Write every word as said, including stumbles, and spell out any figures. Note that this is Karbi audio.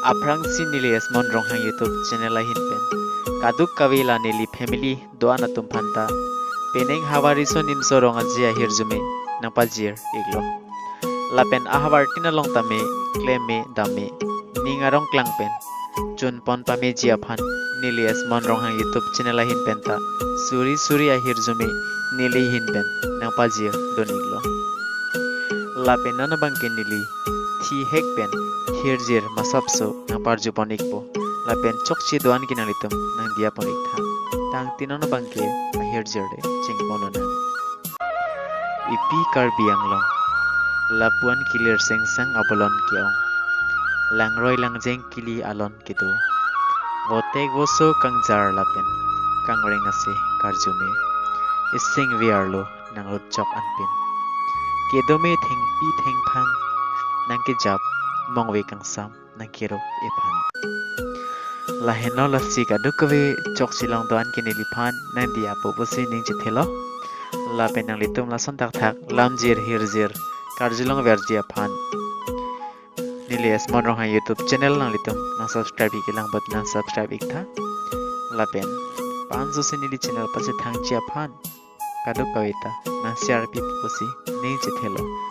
Aphrangsi neli Esmon Ronghang YouTube channel ahin pen kadokave la neli family do-an atum aphanta penang havar riso nimso rong aje ahirjume nangpajir iklo. Lapen ahavartin along tame klem me dam me ning arong klang pen chun pon pameji aphan neli Esmon Ronghang YouTube channel ahin penta suri suri ahirjume neli ahin pen nangpajir dun iklo. Lapen non abangke neli thihek pen hirjir masapso nangparju pon ikpo. Lapen chokche do-an ke nanglitum nangdiya pon iktha. Tangte non abangke ahirjir le chingpon lonang. Ipi Karbi Anglong, lapu-an kilir sengsang abolon ke-ong, langroi langjeng kili alon kedo. Votek voso kangjar lapen kangreng ase karjume, isingve arlo nanglutjok anpin. Kedo me thengpi thengphang nangkejap, mongve kangsam nangkeruk iphan. Lahenlo lasi kadokave chokche along do-an ke neliphan nangdiyapo pusi ning chethelo. Lapen nanglitum lason thakthak lamjir hirjir karjulong verji aphan neli Esmon Ronghang YouTube channel nanglitum nangsubscribe ik-elang apot nangsubscribe iktha. Lapen pansosi neli channel pachethangji aphan kadokave ta nangshare pi pusi ning chethelo.